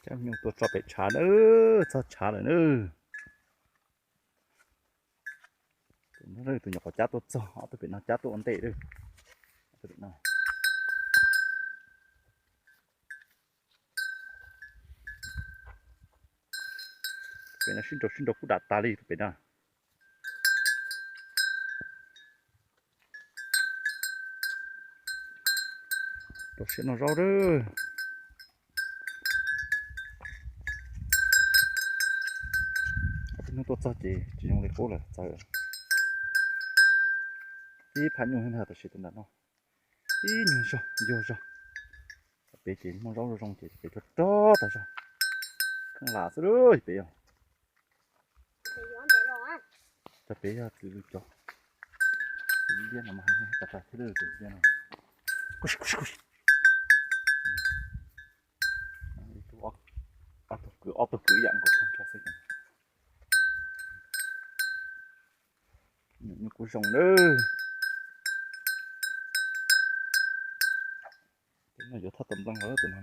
Cab nyuj tuaj tso pem tshav na, txog tshav lawm na. Tus nyuam qhuav cab tuaj txog, ob tug pem no cab tuaj ua ntej lawm. Pem no sib nraus sib nraus kub dam tas li tus pem no. Rau siab noj zaub lawm. Ob peb hnub tuaj txog ces tsis zoo li qub lawm, txawv. Ib phab nyuj ntag, tam sim tus nram no ib nyuag zog yuag zog. Pem ces noj zaub zoo zoo ces pem rog rog tas zog. Kheej lam xwb lawm pem os. Cov pem yog tus cov, tus liab no mas tas tas thiab lawm tus liab no. Ob tug kwv, ob tug kwv yam nkaus tag nrho xwb. Nyuj kuj zoo lawm. Tus no yuav thaj tau nplooj lawm tus no.